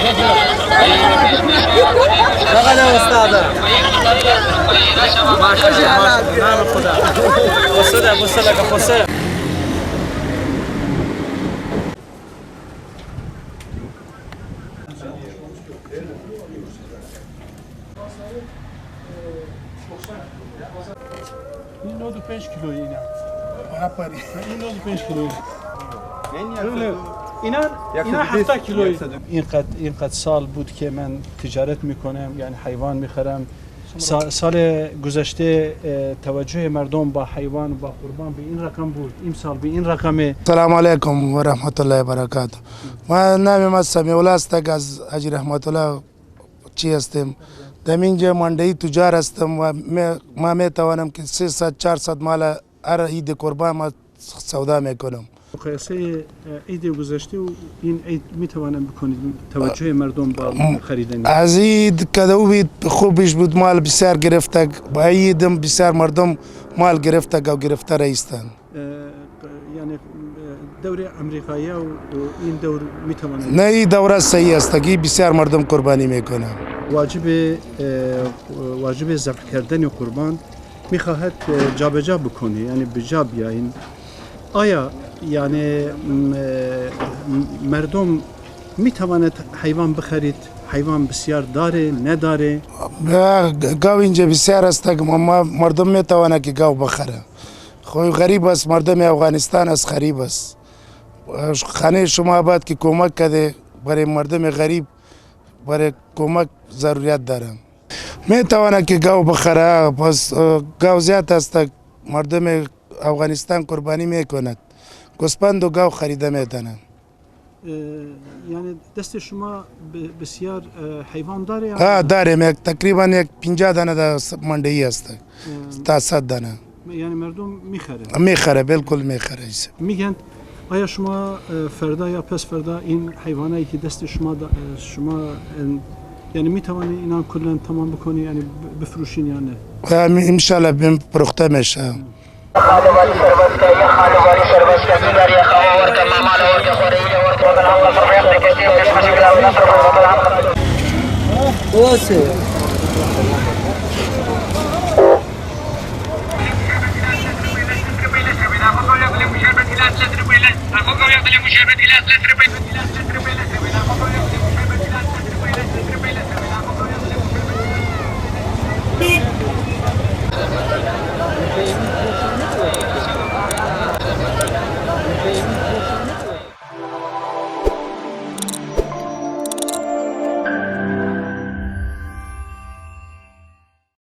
دغه استاد ماشاءالله نام خدا بسده بسده که خسر. این 95 کیلو اینا. این 95 کیلو. اینا 70 کیلو. اینقدر سال بود که من تجارت میکنم، یعنی حیوان میخرم. سال گذشته توجه مردم با حیوان و با قربان به این رقم بود، این سال به این رقمه. سلام علیکم و رحمت الله و برکاته. من نام ما سمیع الله است، از حاجی رحمت الله چی هستم. در اینجا مندی تجار هستم و ما میتوانم که 300 400 مال هر عید قربان ما سودا میکنم. مقایسه عید گذشته و این عید میتوانم بکنید توجه مردم با خریدن؟ از عید کدو خوبش بود، مال بسیار گرفته. با عیدم بسیار مردم مال گرفته و گرفته رئیستن. یعنی دوره امریکایی و این دور میتوانند؟ نه، این دوره صحیح است که بسیار مردم قربانی میکنه. واجب ذبح کردن قربان میخواهد جابجا بکنه، یعنی بجا بیاین. آیا یعنی مردم میتواند حیوان بخرید؟ حیوان بسیار داره نداره؟ گاو اینجا بسیار است، مردم میتواند که گاو بخره. خو غریب است، مردم افغانستان است، غریب است. خانه شما باید که کمک کرده برای مردم غریب، برای کمک ضروریت داره. میتواند که گاو بخره، پس گاو زیاد است، مردم افغانستان قربانی میکند. گوسفند و گاو خریده میتونن. یعنی دست شما بسیار حیوان داره؟ ها داریم، یک تقریبا یک 50 دانه در مندی است تا 100 دانه. یعنی مردم میخره؟ میخره، بالکل میخره. میگن آیا شما فردا یا پس فردا این حیوانایی که دست شما شما یعنی میتوانی اینا کلا تمام بکنی، یعنی بفروشین یا نه؟ ان شاء الله فروخته میشه.